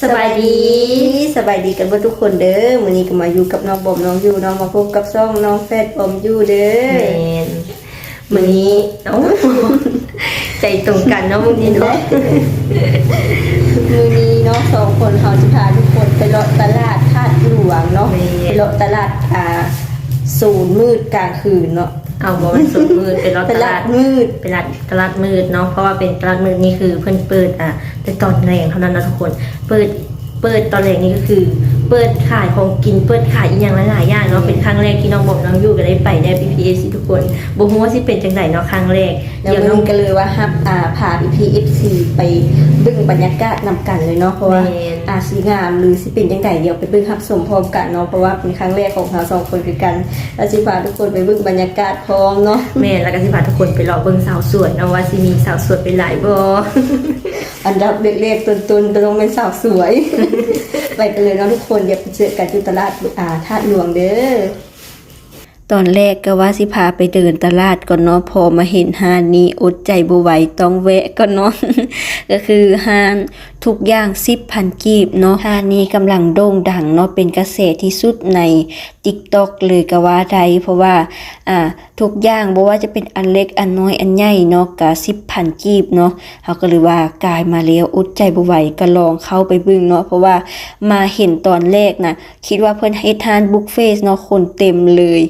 ສະບາຍດີ ສະບາຍດີກັນເບິດທຸກຄົນເດີ. ມື້ນີ້ກໍມາຢູ່ກັບນ້ອງບອມນ້ອງຢູ່ເນາະ ມາພົບກັບຊ່ອງນ້ອງແຟດບອມຢູ່ເດີ. ແມ່ນ ມື້ນີ້ ເອົ້າ ໃຈຕົງກັນເນາະມື້ນີ້ເນາະ. ມື້ນີ້ເນາະ ສອງຄົນເຮົາຈະພາທຸກຄົນໄປເລາະຕະຫຼາດທາດຫຼວງເນາະ. ແມ່ນ ໄປເລາະຕະຫຼາດ ອ່າ ໂຊນມືດກາງຄືນເນາະ. ເອົາ ບໍ່ແມ່ນໂຊນມືດ ໄປເລາະຕະຫຼາດ ຕະຫຼາດມືດ ໄປລາດ ຕະຫຼາດມືດເນາະ ເພາະວ່າເປັນຕະຫຼາດມືດນີ້ຄືເພິ່ນເປີດ ອ່າ ແຕ່ຕອນແລງເທົ່ານັ້ນເນາະທຸກຄົນ. ເປີດ ເປີດຕອນແລງນີ້ກໍຄືເປີດຂາຍຂອງກິນ ເປີດຂາຍອີ່ຫຍັງຫຼາຍໆຢ່າງເນາະ. ແມ່ນ ເປັນຄັ້ງແລກທີ່ນ້ອງບອມນ້ອງຢູ່ກໍໄດ້ໄປເດີ ພີ່ໆ ເອັຟຊີ ທຸກຄົນ. ບໍ່ຮູ້ວ່າຊິເປັນຈັ່ງໃດເນາະ ຄັ້ງແລກ. ແລ້ວມື້ນີ້ກໍເລີຍວ່າຮັບ ອ່າ ພາພີ່ໆ ເອັຟຊີ ໄປເບິ່ງບັນຍາກາດນຳກັນເລີຍເນາະ ເພາະວ່າ ແມ່ນ ອາດຊິງາມ ຫຼື ຊິເປັນຈັ່ງໃດ ດຽວໄປເບິ່ງຮັບຊົມພ້ອມກັນເນາະ ເພາະວ່າເປັນຄັ້ງແລກຂອງເຮົາສອງຄົນຄືກັນ ແລ້ວຊິພາທຸກຄົນໄປເບິ່ງບັນຍາກາດພ້ອມເນາະ. ແມ່ນ ແລ້ວກໍຊິພາທຸກຄົນໄປເລາະເບິ່ງສາວສວຍເນາະ ວ່າຊິມີສາວສວຍເປັນຫຼາຍບໍ່. ອັນດັບແລກໆຕົ້ນໆ ກໍຕ້ອງແມ່ນສາວສວຍ. ໄປກັນເລີຍເນາະທຸກຄົນ ດຽວໄປເຈີກັນຢູ່ຕະຫຼາດ ອ່າ ທາດຫຼວງເດີ. ຕອນແລກກໍວ່າຊິພາໄປເດີນຕະຫຼາດກ່ອນເນາະ ພໍມາເຫັນຮ້ານນີ້ອົດໃຈບໍ່ໄຫວຕ້ອງແວະກ່ອນເນາະ ກໍຄືຮ້ານທຸກຢ່າງສິບພັນກີບເນາະ. ຮ້ານນີ້ກຳລັງໂດ່ງດັງເນາະ ເປັນກະແສທີ່ສຸດໃນ TikTok ເລີຍກໍວ່າໄດ້ ເພາະວ່າ ອ່າ ທຸກຢ່າງ ບໍ່ວ່າຈະເປັນອັນເລັກ ອັນນ້ອຍ ອັນໃຫຍ່ເນາະ ກະສິບພັນກີບເນາະ. ເຮົາກໍເລີຍວ່າກາຍມາແລ້ວ ອົດໃຈບໍ່ໄຫວ ກໍລອງເຂົ້າໄປເບິ່ງເນາະ ເພາະວ່າມາເຫັນຕອນແລກນະ ຄິດວ່າເພິ່ນເຮັດຮ້ານບຸບເຟດເນາະ ຄົນເຕັມເລີຍ.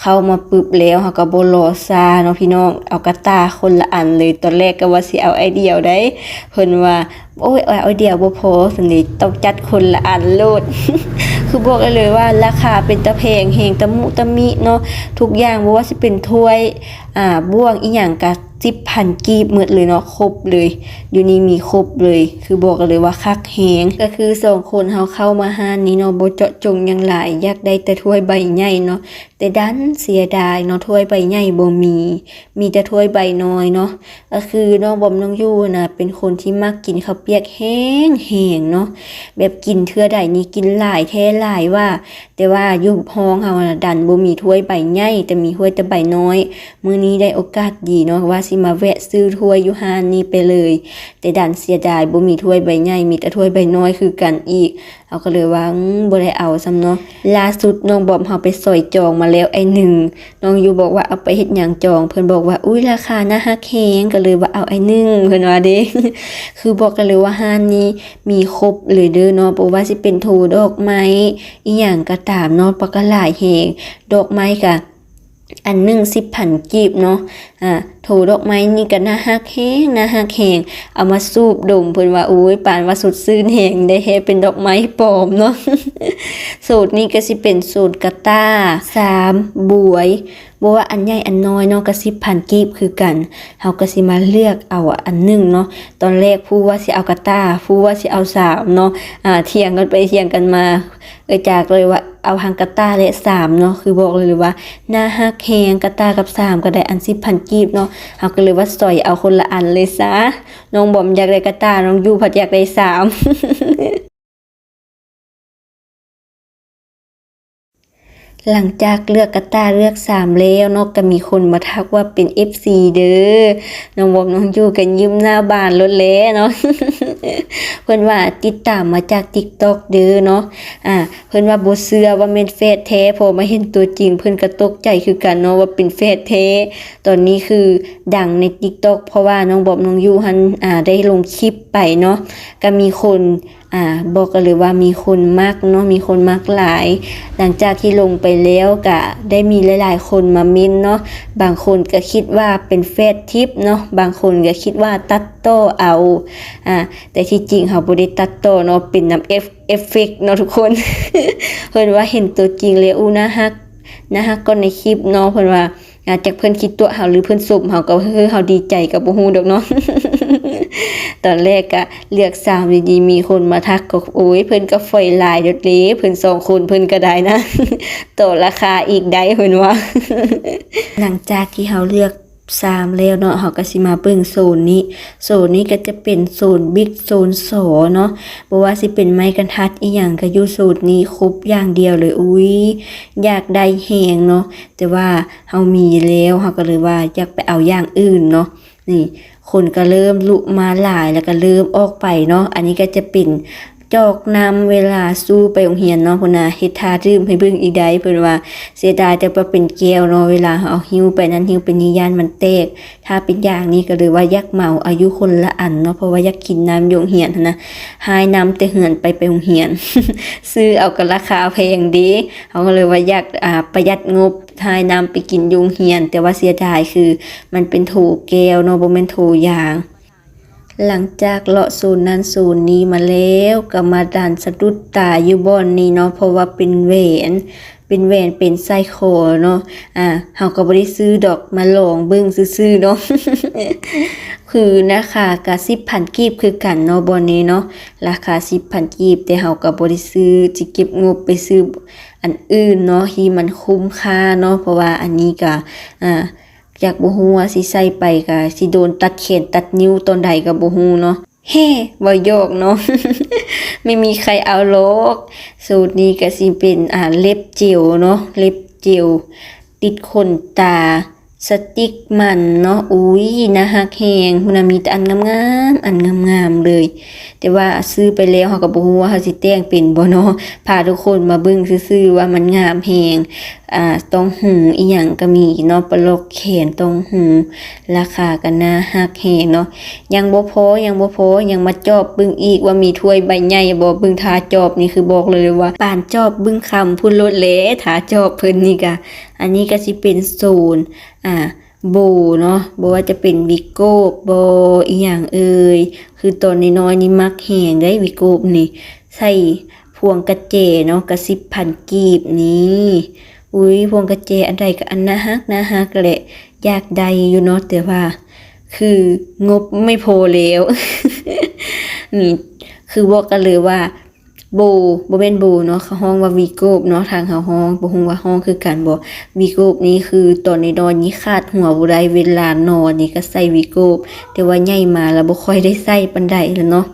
ເຂົ້າມາປຶບແລ້ວ ເຮົາກໍບໍ່ລໍຊ້າເນາະພີ່ນ້ອງ ເອົາກະຕ່າຄົນລະອັນເລີຍ. ຕອນແລກກໍວ່າຊິເອົາອັນດຽວໃດ ເພິ່ນວ່າ ໂອ້ຍ ເອົາອັນດຽວບໍ່ພໍ ຊັ້ນນີ້ຕ້ອງຈັດຄົນລະອັນໂລດ. ຄືບອກໄດ້ເລີຍວ່າລາຄາເປັນຕາແພງແຮງ ຕະມຸຕະມິເນາະ ທຸກຢ່າງ ບໍ່ວ່າຊິເປັນຖ້ວຍ ອ່າ ບ່ວງ ອີ່ຫຍັງກະສິບພັນກີບໝົດເລີຍເນາະ ຄົບເລີຍ ຢູ່ນີ້ມີຄົບເລີຍ. ຄືບອກໄດ້ເລີຍວ່າຄັກແຮງ. ກໍຄືສອງຄົນເຮົາເຂົ້າມາຮ້ານນີ້ເນາະ ບໍ່ເຈາະຈົງຫຍັງຫຼາຍ ຢາກໄດ້ແຕ່ຖ້ວຍໃບໃຫຍ່ເນາະ ແຕ່ດັນເສຍດາຍເນາະ ຖ້ວຍໃບໃຫຍ່ບໍ່ມີ ມີແຕ່ຖ້ວຍໃບນ້ອຍເນາະ. ກໍຄືນ້ອງບອມນ້ອງຢູ່ນະ ເປັນຄົນທີ່ມັກກິນເຂົ້າປຽກແຮງໆເນາະ ແບບກິນເທື່ອໃດນີ້ກິນຫຼາຍແທ້ຫຼາຍວ່າ ແຕ່ວ່າຢູ່ຫ້ອງເຮົານະ ດັນບໍ່ມີຖ້ວຍໃບໃຫຍ່ ແຕ່ມີຖ້ວຍແຕ່ໃບນ້ອຍ. ມື້ນີ້ໄດ້ໂອກາດດີເນາະ ວ່າຊິມາແວະຊື້ຖ້ວຍຢູ່ຮ້ານນີ້ໄປເລີຍ ແຕ່ດັນເສຍດາຍບໍ່ມີຖ້ວຍໃບໃຫຍ່ ມີແຕ່ຖ້ວຍໃບນ້ອຍຄືກັນອີກ. ເຮົາກໍເລີຍວ່າ ອືມ ບໍ່ໄດ້ເອົາຊ້ຳເນາະ. ລ່າສຸດນ້ອງບອມເຮົາໄປສອຍຈອງມາແລ້ວອັນໜຶ່ງ ນ້ອງຢູ່ບອກວ່າ ເອົາໄປເຮັດຫຍັງຈອງ? ເພິ່ນບອກວ່າ ອຸ້ຍ ລາຄາໜ້າຮັກແຮງ ກໍເລີຍວ່າເອົາອັນໜຶ່ງ ເພິ່ນວ່າເດ້. ຄືບອກໄດ້ເລີຍວ່າຮ້ານນີ້ມີຄົບເລີຍເດີເນາະ ບໍ່ວ່າຊິເປັນໂທດອກໄມ້ ອີ່ຫຍັງກໍຕາມເນາະ ປາກະຫຼາຍແຮງ ດອກໄມ້ກະ ອັນໜຶ່ງສິບພັນກີບເນາະ. ອ່າ ໂທດອກໄມ້ນີ້ກໍໜ້າຮັກແຮງ ໜ້າຮັກແຮງ ເອົາມາສູບດົມ ເພິ່ນວ່າ ໂອ້ຍ ປານວ່າສົດຊື່ນແຮງ ໄດ້ແທ້ເປັນດອກໄມ້ປອມເນາະ. ໂຊນນີ້ກໍຊິເປັນໂຊນກະຕ່າ ຊາມ ບວຍ ບໍ່ວ່າອັນໃຫຍ່ອັນນ້ອຍເນາະ ກໍສິບພັນກີບຄືກັນ. ເຮົາກໍຊິມາເລືອກເອົາອັນໜຶ່ງເນາະ. ຕອນແລກຜູ້ວ່າຊິເອົາກະຕ່າ ຜູ້ວ່າຊິເອົາຊາມເນາະ ອ່າ ຖຽງກັນໄປຖຽງກັນມາ ເອື້ອຍຈາກເລີຍວ່າເອົາທັງກະຕ່າ ແລະ ຊາມເນາະ. ຄືບອກເລີຍວ່າໜ້າຮັກແຮງ ກະຕ່າກັບຊາມກໍໄດ້ອັນສິບພັນກີບເນາະ. ເຮົາກໍເລີຍວ່າສອຍເອົາຄົນລະອັນເລີຍຊະ ນ້ອງບອມຢາກໄດ້ກະຕ່າ ນ້ອງຢູ່ພັດຢາກໄດ້ຊາມ. ຫຼັງຈາກເລືອກກະຕ່າເລືອກຊາມແລ້ວເນາະ ກໍມີຄົນມາທັກວ່າເປັນເອັຟຊີເດີ ນ້ອງບອມນ້ອງຢູ່ກໍຍິ້ມໜ້າບານໂລດແຫຼະເນາະ. ເພິ່ນວ່າຕິດຕາມມາຈາກ TikTok ເດີເນາະ. ອ່າ ເພິ່ນວ່າບໍ່ເຊື່ອວ່າແມ່ນແຟດແທ້ ພໍມາເຫັນຕົວຈິງເພິ່ນກໍຕົກໃຈຄືກັນເນາະ ວ່າເປັນແຟດແທ້. ຕອນນີ້ຄືດັງໃນ TikTok ເພາະວ່ານ້ອງບອມນ້ອງຢູ່ຫັ້ນ ອ່າ ໄດ້ລົງຄລິບໄປເນາະ ກໍມີຄົນ ອ່າ ບອກກັນເລີຍວ່າມີຄົນມັກເນາະ ມີຄົນມັກຫຼາຍ. ຫຼັງຈາກທີ່ລົງໄປແລ້ວກະໄດ້ມີຫຼາຍໆຄົນມາເມັ້ນເນາະ ບາງຄົນກະຄິດວ່າເປັນແຟດທິບເນາະ ບາງຄົນກະຄິດວ່າຕັດຕໍ່ເອົາ ອ່າ ແຕ່ທີ່ຈິງເຮົາບໍ່ໄດ້ຕັດຕໍ່ເນາະ ເປັນນຳເອັຟ ເອັຟເຟັກເນາະທຸກຄົນ. ເພິ່ນວ່າເຫັນຕົວຈິງແລ້ວ ອູ້ ໜ້າຮັກ ໜ້າຮັກກວ່າໃນຄລິບເນາະ ເພິ່ນວ່າ ອາ ຈັກເພິ່ນຂີ້ຕົວະເຮົາ ຫຼື ເພິ່ນຊົມເຮົາ ກໍຄືເຮົາດີໃຈກໍບໍ່ຮູ້ດອກເນາະ. ຕອນແລກກະເລືອກສາມດີໆ ມີຄົນມາທັກກໍ ໂອ້ຍ ເພິ່ນກໍຝອຍຫຼາຍໂດດເດ້ ເພິ່ນສອງຄົນເພິ່ນກໍໄດ້ນະ ຕໍ່ລາຄາອີກໄດ້ ເພິ່ນວ່າ. ຫຼັງຈາກທີ່ເຮົາເລືອກສາມແລ້ວເນາະ ເຮົາກໍຊິມາເບິ່ງໂຊນນີ້ ໂຊນນີ້ກໍຈະເປັນໂຊນບິກ ໂຊນສໍເນາະ ບໍ່ວ່າຊິເປັນໄມ້ບັນທັດອີ່ຫຍັງກໍຢູ່ໂຊນນີ້ຄົບຢ່າງດຽວເລີຍ. ອຸ້ຍ ຢາກໄດ້ແຮງເນາະ ແຕ່ວ່າເຮົາມີແລ້ວ ເຮົາກໍເລີຍວ່າຢາກໄປເອົາຢ່າງອື່ນເນາະ. ນີ້ ຄົນກໍເລີ່ມລຸມາຫຼາຍ ແລ້ວກໍເລີ່ມອອກໄປເນາະ. ອັນນີ້ກໍຈະເປັນ ຈອກນ້ຳເວລາຊູໄປໂຮງຮຽນເນາະ ພຸ້ນນະ ເຮັດທ່າດື່ມໃຫ້ເບິ່ງອີກໃດ໋ ເພິ່ນວ່າ. ເສຍດາຍແຕ່ວ່າເປັນແກ້ວເນາະ ເວລາເຮົາເອົາຫິ້ວໄປນັ້ນຫິ້ວໄປນີ້ຢ້ານມັນແຕກ. ຖ້າເປັນຢາງນີ້ກໍເລີຍວ່າຢາກເໝົາເອົາຢູ່ຄົນລະອັນເນາະ ເພາະວ່າຢາກກິນນ້ຳຢູ່ໂຮງຮຽນຫັ້ນນະ. ຫາຍນຳແຕ່ເຮືອນໄປ ໄປໂຮງຮຽນ ຊື້ເອົາກໍລາຄາແພງເດ້. ເຮົາກໍເລີຍວ່າຢາກ ອ່າ ປະຢັດງົບ ຫາຍນຳໄປກິນຢູ່ໂຮງຮຽນ ແຕ່ວ່າເສຍດາຍຄືມັນເປັນໂຖແກ້ວເນາະ ບໍ່ແມ່ນໂຖຢາງ. ຫຼັງຈາກເລາະໂຊນນັ້ນໂຊນນີ້ມາແລ້ວ ກໍມາດັນສະດຸດຕາຢູ່ບ່ອນນີ້ເນາະ ເພາະວ່າເປັນແຫວນ ເປັນແຫວນ ເປັນສາຍຄໍເນາະ. ອ່າ ເຮົາກໍບໍ່ໄດ້ຊື້ດອກ ມາລອງເບິ່ງຊື່ໆເນາະ. ຄືລາຄາກໍສິບພັນກີບຄືກັນເນາະ ບ່ອນນີ້ເນາະ ລາຄາສິບພັນກີບ ແຕ່ເຮົາກໍບໍ່ໄດ້ຊື້ ຊິເກັບງົບໄປຊື້ອັນອື່ນເນາະ ທີ່ມັນຄຸ້ມຄ່າເນາະ ເພາະວ່າອັນນີ້ກໍ ອ່າ ຈັກບໍ່ຮູ້ວ່າຊິໃສ່ໄປກະຊິໂດນຕັດແຂນຕັດນິ້ວຕອນໃດກະບໍ່ຮູ້ເນາະ. ແຮ່ ເວົ້າຢອກເນາະ ໄມ່ມີໃຄເອົາຫຼອກ. ສູດນີ້ກະຊິເປັນ ອ່າ ເລັບເຈວເນາະ ເລັບເຈວ ຕິດຂົນຕາ ສະຕິກມັນເນາະ. ອຸ້ຍ ໜ້າຮັກແຮງ ພຸ້ນນະ ມີແຕ່ອັນງາມໆ ອັນງາມໆເລີຍ. ແຕ່ວ່າຊື້ໄປແລ້ວເຮົາກໍບໍ່ຮູ້ວ່າເຮົາຊິແຕ່ງເປັນບໍ່ເນາະ ພາທຸກຄົນມາເບິ່ງຊື່ໆວ່າມັນງາມແຮງ. ອ່າ ຕ່າງຫູອີ່ຫຍັງກໍມີເນາະ ປະຫຼອກແຂນ ຕ່າງຫູ ລາຄາກໍໜ້າຮັກແຮງເນາະ. ຍັງບໍ່ພໍ ຍັງບໍ່ພໍ ຍັງມາຈອບເບິ່ງອີກວ່າມີຖ້ວຍໃບໃຫຍ່ບໍ່. ເບິ່ງທ່າຈອບນີ້ຄືບອກເລີຍວ່າປານຈອບບຶງຄຳພຸ້ນໂລດແຫຼະ ທ່າຈອບເພິ່ນນີ້ກະ. ອັນນີ້ກໍຊິເປັນໂຊນ ອ່າ ໂບເນາະ ບໍ່ວ່າຈະເປັນວິໂກບບໍ່ ອີ່ຫຍັງເອີຍ ຄືຕອນນ້ອຍໆນີ້ມັກແຮງເດ້ວິໂກບນີ້ ໃສ່ພວງກະແຈເນາະ ກະສິບພັນກີບນີ້. ອຸ້ຍ ພວງກະແຈອັນໃດກໍອັນໜ້າຮັກ ໜ້າຮັກແຫຼະ ຢາກໄດ້ຢູ່ເນາະ ແຕ່ວ່າຄືງົບໄມ່ພໍແລ້ວ. ນີ້ ຄືບອກກັນເລີຍວ່າ ໂບ ບໍ່ແມ່ນໂບເນາະ ເຂົາຮ້ອງວ່າວີໂກບເນາະ ທາງເຮົາຮ້ອງ ບໍ່ຮູ້ວ່າຮ້ອງຄືກັນບໍ່. ວີໂກບນີ້ຄືຕອນນ້ອຍໆນີ້ຂາດຫົວບໍ່ໄດ້ ເວລານອນນີ້ກໍໃສ່ວີໂກບ ແຕ່ວ່າໃຫຍ່ມາແລ້ວບໍ່ຄ່ອຍໄດ້ໃສ່ປານໃດແລ້ວເນາະ.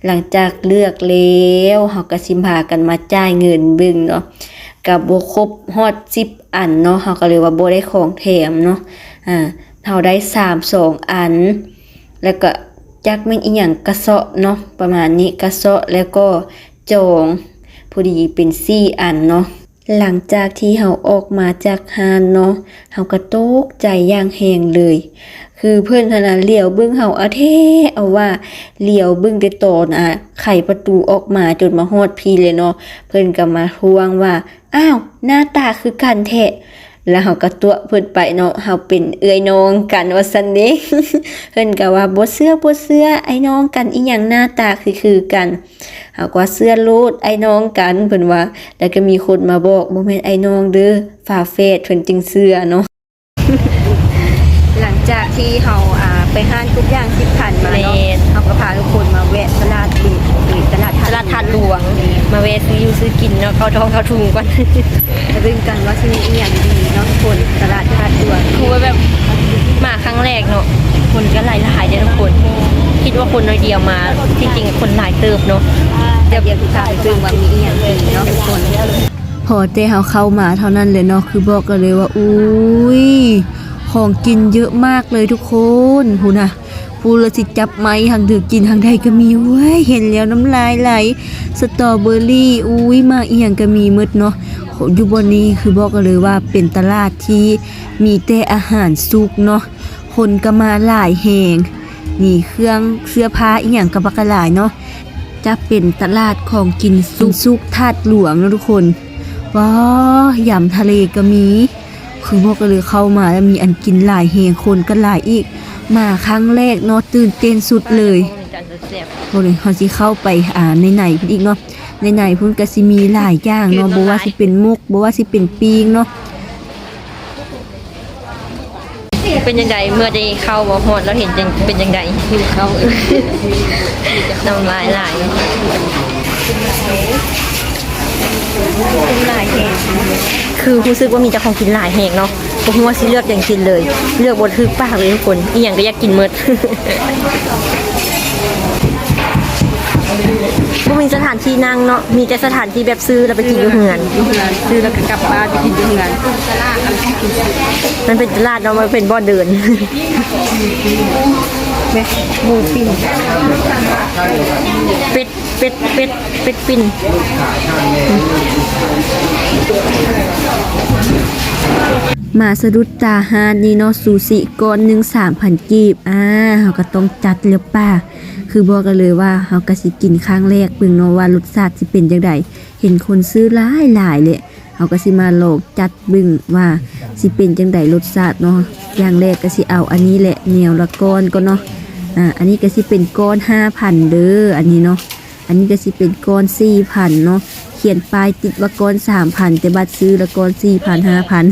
ຫຼັງຈາກເລືອກແລ້ວ ເຮົາກໍຊິພາກັນມາຈ່າຍເງິນເບິ່ງເນາະ ກໍບໍ່ຄົບຮອດສິບອັນເນາະ ເຮົາກໍເລີຍວ່າບໍ່ໄດ້ຂອງແຖມເນາະ. ອ່າ ເຮົາໄດ້ສາມສອງອັນ ແລ້ວກໍຈັກແມ່ນອີ່ຫຍັງ ກະເຊາະເນາະ ປະມານນີ້ ກະເຊາະ ແລ້ວກໍຈອງ ພໍດີເປັນສີ່ອັນເນາະ. ຫຼັງຈາກທີ່ເຮົາອອກມາຈາກຮ້ານເນາະ ເຮົາກໍຕົກໃຈຢ່າງແຮງເລີຍ ຄືເພິ່ນຫັ້ນນະຫຼຽວເບິ່ງເຮົາເອົາແທ້ເອົາວ່າ ຫຼຽວເບິ່ງແຕ່ຕອນ ອ່າ ໄຂປະຕູອອກມາຈົນມາຮອດພີ້ເລີຍເນາະ. ເພິ່ນກໍມາທ້ວງວ່າ ອ້າວ ໜ້າຕາຄືກັນແທ້ ແລ້ວເຮົາກໍຕົວະເພິ່ນໄປເນາະ ເຮົາເປັນເອື້ອຍນ້ອງກັນວ່າຊັ້ນເດ້. ເພິ່ນກໍວ່າ ບໍ່ເຊື່ອ ບໍ່ເຊື່ອ ອ້າຍນ້ອງກັນອີ່ຫຍັງ ໜ້າຕາຄືຄືກັນ. ເຮົາກໍວ່າ ເຊື່ອໂລດ ອ້າຍນ້ອງກັນ ເພິ່ນວ່າ. ແລ້ວກໍມີຄົນມາບອກ ບໍ່ແມ່ນອ້າຍນ້ອງເດີ ຝາແຝດ ເພິ່ນຈຶ່ງເຊື່ອເນາະ. ຫຼັງຈາກທີ່ເຮົາ ອ່າ ໄປຮ້ານກົບຢາງສິບພັນມາເນາະ ແມ່ນ ເຮົາກໍພາທຸກຄົນມາແວະຕະຫຼາດເບ ເອີ ຕະຫຼາດ ຕະຫຼາດທາດຫຼວງ ມາແວະຊື້ຢູ່ຊື້ກິນເນາະ ເຂົ້າທ້ອງເຂົ້າທຸງກ່ອນ ໄປເບິ່ງກັນວ່າຊິມີອີ່ຫຍັງດີເນາະທຸກຄົນ. ຕະຫຼາດທາດຫຼວງ ຄືວ່າແບບມາຄັ້ງແລກເນາະ ຄົນກໍຫຼາຍໆເດ້ທຸກຄົນ ຄິດວ່າຄົນໜ້ອຍດຽວ ມາທີ່ຈິງຄົນຫຼາຍເຕີບເນາະ ດຽວ ດຽວຊິພາໄປເບິ່ງວ່າມີອີ່ຫຍັງດີເນາະທຸກຄົນ. ພໍແຕ່ເຮົາເຂົ້າມາເທົ່ານັ້ນແຫຼະເນາະ ຄືບອກກັນເລີຍວ່າ ອຸ້ຍ ຂອງກິນເຍີະມາກເລີຍທຸກຄົນ ພຸ້ນນະ ຜູ້ລະຊິຈັບໄມ້ ທາງຖືກກິນທາງໃດກໍມີ. ໂອ້ຍ ເຫັນແລ້ວນ້ຳລາຍໄຫຼ. ສະຕໍເບີຣີ ອຸ້ຍ ໝາກອີ່ຫຍັງກໍມີໝົດເນາະ ຢູ່ບ່ອນນີ້ ຄືບອກກັນເລີຍວ່າເປັນຕະຫຼາດທີ່ມີແຕ່ອາຫານສຸກເນາະ ຄົນກໍມາຫຼາຍແຮງ. ນີ້ເຄື່ອງເສື້ອຜ້າອີ່ຫຍັງກໍບັກຫຼາຍເນາະ. ຈະເປັນຕະຫຼາດຂອງກິນສຸກ ສຸກທາດຫຼວງເນາະທຸກຄົນ. ວ້າ ຢຳທະເລກໍມີ ຄືບອກກັນເລີຍ ເຂົ້າມາແລ້ວມີອັນກິນຫຼາຍແຮງ ຄົນກໍຫຼາຍອີກ. ມາຄັ້ງແລກເນາະ ຕື່ນເຕັ້ນສຸດເລີຍ. ໂອ້ຍ ເຮົາຊິເຂົ້າໄປ ອ່າ ໃນໃນພຸ້ນອີກເນາະ ໃນໃນພຸ້ນກໍຊິມີຫຼາຍຢ່າງເນາະ ບໍ່ວ່າຊິເປັນໝົກ ບໍ່ວ່າຊິເປັນປີ້ງເນາະ. ເປັນຈັ່ງໃດ ເມື່ອໄດ້ເຂົ້າມາຮອດແລ້ວ ເຫັນຈັ່ງ ເປັນຈັ່ງໃດ? ຫິວເຂົ້າ ນ້ຳລາຍໄຫຼ. ກິນຫຼາຍແຮງ ຄືຮູ້ສຶກວ່າມີແຕ່ຂອງກິນຫຼາຍແຮງເນາະ ບໍ່ຮູ້ວ່າຊິເລືອກຫຍັງກິນເລີຍ ເລືອກບໍ່ຖືກປາກເລີຍທຸກຄົນ ອີ່ຫຍັງກໍຢາກກິນໝົດ. ບໍ່ມີສະຖານທີ່ນັ່ງເນາະ ມີແຕ່ສະຖານທີ່ແບບຊື້ແລ້ວໄປກິນຢູ່ເຮືອນ ຊື້ແລ້ວກໍກັບບ້ານໄປກິນຢູ່ເຮືອນ. ມັນເປັນຕະຫຼາດເນາະ ມັນເປັນບ່ອນເດີນ ແມ່ ໝູປີ້ງ ເປັດ ເປັດ ເປັດ ເປັດປິ່ນ. ມາສະດຸດຕາຮ້ານນີ້ເນາະ ຊູຊິກ້ອນໜຶ່ງສາມພັນກີບ. ອາ ເຮົາກໍຕ້ອງຈັດແລ້ວປາ ຄືບອກກັນເລີຍວ່າເຮົາກໍຊິກິນຄັ້ງແລກເບິ່ງເນາະວ່າລົດຊາດຊິເປັນຈັ່ງໃດ. ເຫັນຄົນຊື້ຫຼາຍໆແຫຼະ ເຮົາກໍຊິມາລອງຈັດເບິ່ງວ່າຊິເປັນຈັ່ງໃດລົດຊາດເນາະ. ຢ່າງແລກກໍຊິເອົາອັນນີ້ແຫຼະ ແນວລະກ້ອນກ່ອນເນາະ. ອາ ອັນນີ້ກໍຊິເປັນກ້ອນຫ້າພັນເດີ ອັນນີ້ເນາະ. ອັນນີ້ກໍຊິເປັນກ້ອນສີ່ພັນເນາະ ຂຽນປ້າຍຕິດວ່າກ້ອນສາມພັນ ແຕ່ບັດຊື້ລະກ້ອນສີ່ພັນ ຫ້າພັນ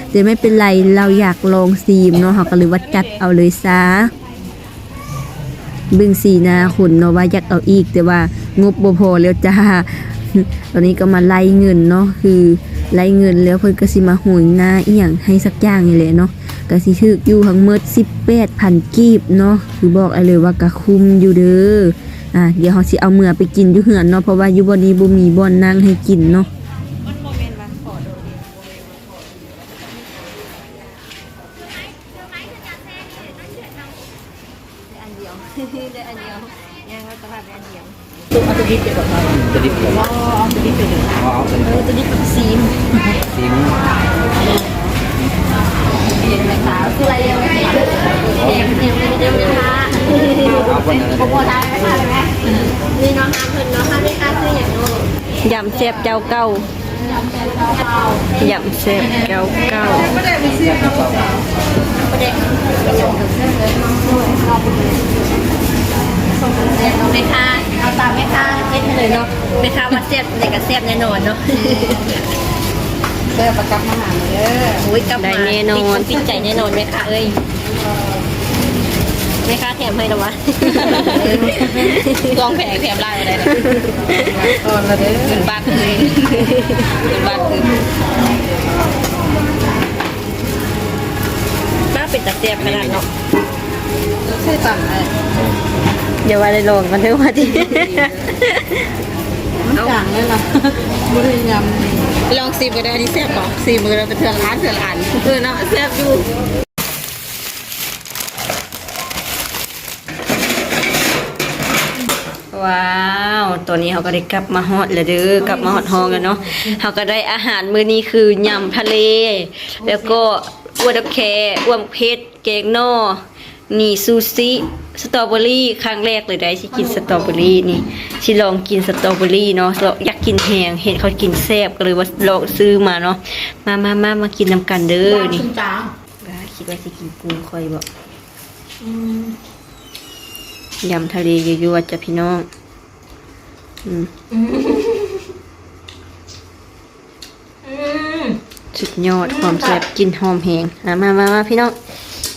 ແຕ່ໄມ່ເປັນໄລ ລາວຢາກລອງຊີມເນາະ ເຮົາກໍເລີຍວ່າຈັດເອົາເລີຍຊາ. ເບິ່ງສີໜ້າຄົນເນາະວ່າຢາກເອົາອີກ ແຕ່ວ່າງົບບໍ່ພໍແລ້ວຈ້າ. ຕອນນີ້ກໍມາໄລ່ເງິນເນາະ ຄືໄລ່ເງິນແລ້ວເພິ່ນກໍຊິມາໂຮຍໜ້າອີ່ຫຍັງໃຫ້ສັກຢ່າງນີ້ແຫຼະເນາະ. ກໍຊິຖືກຢູ່ທັງໝົດສິບແປດພັນກີບເນາະ ຄືບອກໄອ້ເລີຍວ່າກໍຄຸ້ມຢູ່ເດີ. ອາ ດຽວເຮົາຊິເອົາເມືອໄປກິນຢູ່ເຮືອນເນາະ ເພາະວ່າຢູ່ບ່ອນນີ້ບໍ່ມີບ່ອນນັ່ງໃຫ້ກິນເນາະ. ໄດ້ອັນດຽວ ໄດ້ອັນດຽວ ຍ່າງມາຕະຫຼາດໄດ້ອັນດຽວ. ເອົາຕົວດິບໄປບໍ່? ຕົວດິບໄປບໍ່? ເອົາຕົວດິບໄປເລີຍ ເອົາ ເອົາຕົວດິບ ເອີ ຕົວດິບກັບຊີມ ຊີມ ເຫັນໄໝຄະ? ຄືອະໄລແດ່? ແຖມ ແຖມ ແຖມໄໝຄະ? ເອົາ ເອົາ ບໍ່ພໍ ໄດ້ໄໝຄະ? ນີ້ເນາະ ຮ້ານເພິ່ນເນາະ ຮ້ານແມ່ຄ້າຊື່ຫຍັງເນາະ? ຍຳແຊບເຈົ້າເກົ່າ. ຍຳແຊບເຈົ້າເກົ່າ. ແມ່ຄ້າ ເອົາຕາມແມ່ຄ້າເຮັດໃຫ້ເລີຍເນາະ. ແມ່ຄ້າວ່າແຊບ ໃດກໍແຊບແນ່ນອນເນາະ. ເດີ ປະກັບມາຫາເດີ. ໂອ້ຍ ກັບມາ ໄດ້ແນ່ນອນ ຕິດອົກຕິດໃຈແນ່ນອນແມ່ຄ້າເອີຍ. ແມ່ຄ້າແຖມໃຫ້ລະວະ. ກອງແພງແຖມຫຼາຍບໍ່ໄດ້ນະ. ກ່ອນລະເດີ ເງິນບາດຄືນ ເງິນບາດຄືນ. ປ້າ ເປັນຕາແຊບຂະໜາດເນາະ. ໃສ່ຕັງໄດ້ ຢ່າວ່າໄດ້ລອງກັນເດີ້ວ່າຕິ. ມັນຈາງເລີຍນະ ບໍ່ໄດ້ຍຳ. ລອງຊີມເບິ່ງເດີ້ ອັນນີ້ແຊບບໍ່? ຊີມເບິ່ງເດີ້ ເປັນເທື່ອລະອັນ ເທື່ອລະອັນ. ເອີເນາະ ແຊບຢູ່. ວ້າວ ຕອນນີ້ເຮົາກໍໄດ້ກັບມາຮອດແລ້ວເດີ້ ກັບມາຮອດຫ້ອງແລ້ວເນາະ. ເຮົາກໍໄດ້ອາຫານມື້ນີ້ຄືຍຳທະເລ ແລ້ວກໍອົ່ມແຄ ອົ່ມເຜັດ ແກງໜໍ່ ນີ້ ຊູຊິ ສະຕໍເບີຣີ. ຄັ້ງແລກເລີຍໄດ໋ ຊິກິນສະຕໍເບີຣີນີ້ ຊິລອງກິນສະຕໍເບີຣີເນາະ. ຢາກກິນແຮງ ເຫັນເຂົາກິນແຊບ ກໍເລີຍວ່າລອງຊື້ມາເນາະ. ມາ ມາ ມາ ມາກິນນຳກັນເດີ້ນີ້. ຄິດວ່າຊິກິນກຸ້ງຂ້ອຍບໍ? ອືມ ຍຳທະເລຍົວໆ ຈ້າພີ່ນ້ອງ. ອືມ ອືມ ອືມ ສຸດຍອດ ຄວາມແຊບ ກິ່ນຫອມແຮງ. ມາ ມາ ມາ ມາ ພີ່ນ້ອງ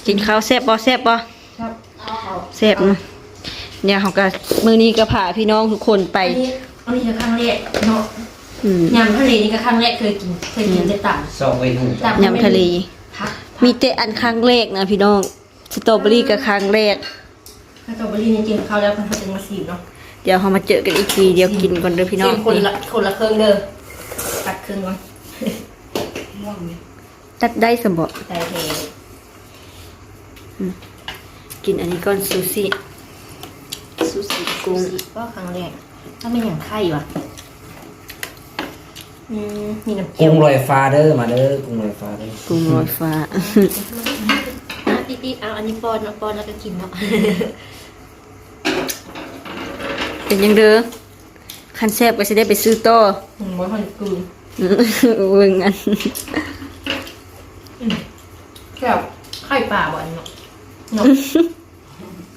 ກິນເຂົ້າ. ແຊບບໍ່? ແຊບບໍ່? ແຊບ ເອົາ ເອົາ ແຊບເນາະ. ດຽວເຮົາກໍ ມື້ນີ້ກໍພາພີ່ນ້ອງທຸກຄົນໄປ ອັນນີ້ ອັນນີ້ກໍຄັ້ງແລກເນາະ. ອືມ ຍຳທະເລນີ້ກໍຄັ້ງແລກ ເຄີຍກິນ ເຄີຍກິນແຕ່ຕຳ ສອງເມນູ ຕຳຍຳທະເລ ມີແຕ່ອັນຄັ້ງແລກນະພີ່ນ້ອງ. ສະຕໍເບີຣີກໍຄັ້ງແລກ. ສະຕໍເບີຣີນີ້ກິນເຂົ້າແລ້ວ ເຮົາຈຶ່ງມາຊີມເນາະ. ດຽວເຮົາມາເຈີກັນອີກທີ. ດຽວກິນກ່ອນເດີ້ພີ່ນ້ອງ. ຊີມຄົນລະ ຄົນລະເຄິ່ງເດີ້. ຕັດເຄິ່ງກ່ອນ. ຕັດໄດ້ຊັ້ນບໍ? ໄດ້ແທ້. ອືມ ກິນອັນນີ້ກ່ອນ ຊູຊິ ຊູຊິກຸ້ງ. ຊູຊິ ກໍຄັ້ງແລກ. ຖ້າແມ່ນຫຍັງໄຂ່ຫວາ? ອືມ ມີນ້ຳ ກຸ້ງລອຍຟ້າເດີ້ ມາເດີ້ ກຸ້ງລອຍຟ້າເດີ້ ກຸ້ງລອຍຟ້າ. ຕິດໆ ເອົາອັນນີ້ປ້ອນເນາະ ປ້ອນແລ້ວກໍກິນເນາະ. ເປັນຫຍັງເດີ້? ຄັນແຊບກໍຊິໄດ້ໄປຊື້ຕໍ່. ອືມ ບໍ່ທັນຄືນ. ເບິ່ງອັນ ອືມ ແຊບ. ໄຂ່ປາບໍ່ອັນນີ້ເນາະ? ເນາະ.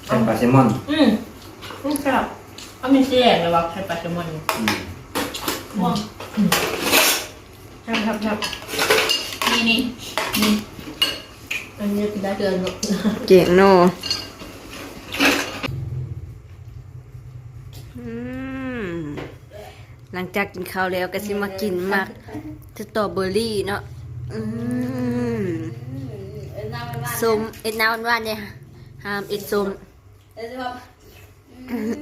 ໄຂ່ປາແຊມອນ. ອືມ ອືມ ແຊບ. ເອົາມີສີແດງແລ້ວວ່າໄຂ່ປາແຊມອນນີ້. ອືມ ອືມ ແຊບໆໆ. ນີ້ ນີ້ ນີ້ ອັນນີ້ກິນໄດ້ເທື່ອເນາະ. ແກງໜໍ່. ອືມ ຫຼັງຈາກກິນເຂົ້າແລ້ວກໍຊິມາກິນໝາກສະຕໍເບີຣີເນາະ. ອືມ ສົ້ມ ເຮັດໜ້າຫວານໆແດ່ ຫ້າມເຮັດສົ້ມ.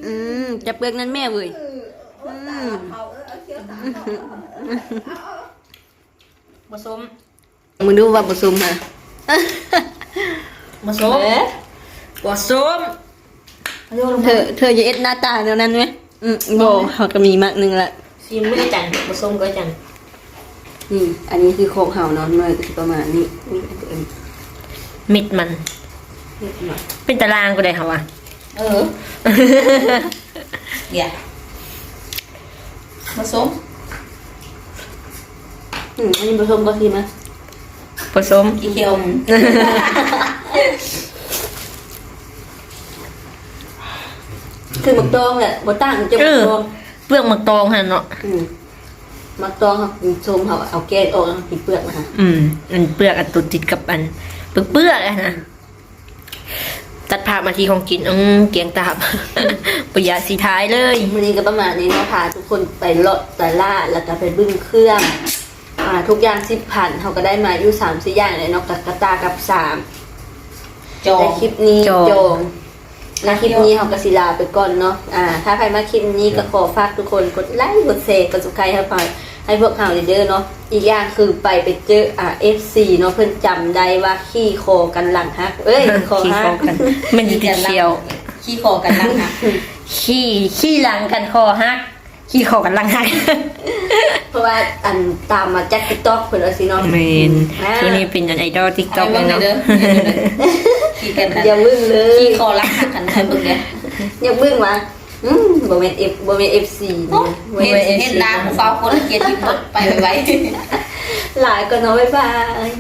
ອືມ ຈັບເປືອກນັ້ນແມ່ເວີຍ. ອືມ ບໍ່ສົ້ມ. ມຶງດູວ່າບໍ່ສົ້ມຫະ? ບໍ່ສົ້ມ. ເອີ ບໍ່ສົ້ມ. ເທີ ເທີຢ່າເຮັດໜ້າຕາແນວນັ້ນແມ. ອືມ ບໍ່ ເຮົາກໍມີໝາກໜຶ່ງລະ ຊີມເບິ່ງຈັນ ບໍ່ສົ້ມກໍຈັນ. ນີ້ ອັນນີ້ຄືຂອງເຮົາເນາະ ໜ່ວຍກໍຊິປະມານນີ້. ນີ້ ເມັດມັນ ເປັນຕາລາງກໍໄດ້ເຮົາວ່າ. ເອີ ຢາ ບໍ່ສົ້ມ. ອືມ ອັນນີ້ບໍ່ສົ້ມກໍຊີມມາ. ບໍ່ສົ້ມ ຂີ້ຂຽວ ຄືໝາກຕອງແຫຼະ ບໍ່ຕ່າງຈາກໝາກຕອງ ເອີ ເປືອກໝາກຕອງຫັ້ນເນາະ. ອືມ ໝາກຕອງເຮົາກິນສົ້ມ ເຮົາເອົາແກນອອກ ເຮົາກິນເປືອກນະ. ອືມ ອັນເປືອກ ອັນຕົວຕິດກັບອັນເປືອກໆ ຫັ້ນນະ. ຕັດພາບມາທີ່ຂອງກິນ ອືມ ກຽງຕາບ ບໍ່ຢາກຊິຖ່າຍເລີຍ. ມື້ນີ້ກໍປະມານນີ້ເນາະ ພາທຸກຄົນໄປເລາະຕະຫຼາດ ແລ້ວກໍໄປເບິ່ງເຄື່ອງ ອ່າ ທຸກຢ່າງສິບພັນ ເຮົາກໍໄດ້ມາຢູ່ສາມສີ່ຢ່າງແລ້ວເນາະ ກະ ກະຕ່າກັບສາມ ຈອງ ແຕ່ຄລິບນີ້ ຈອງ ຈອງ ແລະ ຄລິບນີ້ເຮົາກໍຊິລາໄປກ່ອນເນາະ. ອ່າ ຖ້າໃຜມັກຄລິບນີ້ກໍຂໍຝາກທຸກຄົນກົດໄລ ກົດແຊ ກົດ Subscribe ໃຫ້ພວກ ໃຫ້ພວກເຮົາເດີເນາະ. ອີກຢ່າງຄືໄປ ໄປເຈີ ອ່າ ເອັຟຊີ ເນາະ ເພິ່ນຈຳໄດ້ວ່າຂີ່ຄໍກັນຫຼັງຫັກ ເອີຍ ຄໍຫັກ ແມ່ນຊິຕິດຂຽວ ຂີ່ຄໍກັນຫຼັງຫັກ ຂີ່ ຂີ່ຫຼັງກັນຄໍຫັກ ຂີ່ຄໍກັນຫຼັງຫັກ ເພາະວ່າ ອັນ ຕາມມາຈາກ TikTok ເພິ່ນວ່າຊີ້ເນາະ. ແມ່ນ ອ່າ ຊ່ວງນີ້ເປັນອັນໄອດອລ TikTok ເລີຍເນາະ. ຂີ່ກັນ ຢ່າເບິ່ງເລີຍ ຂີ່ຄໍຫຼັງຫັກ ຄັນໃຫ້ເບິ່ງເດີ ຢາກເບິ່ງວ່າ ອືມ ບໍ່ແມ່ນເອັຟ ບໍ່ແມ່ນເອັຟຊີ ເຫັນ ເຫັນໜ້າຜູ້ສາວຄົນລະກຽດອີກໝົດ ໄປໄວໆ ຫຼາຍກ່ອນເນາະ ບາຍບາຍ.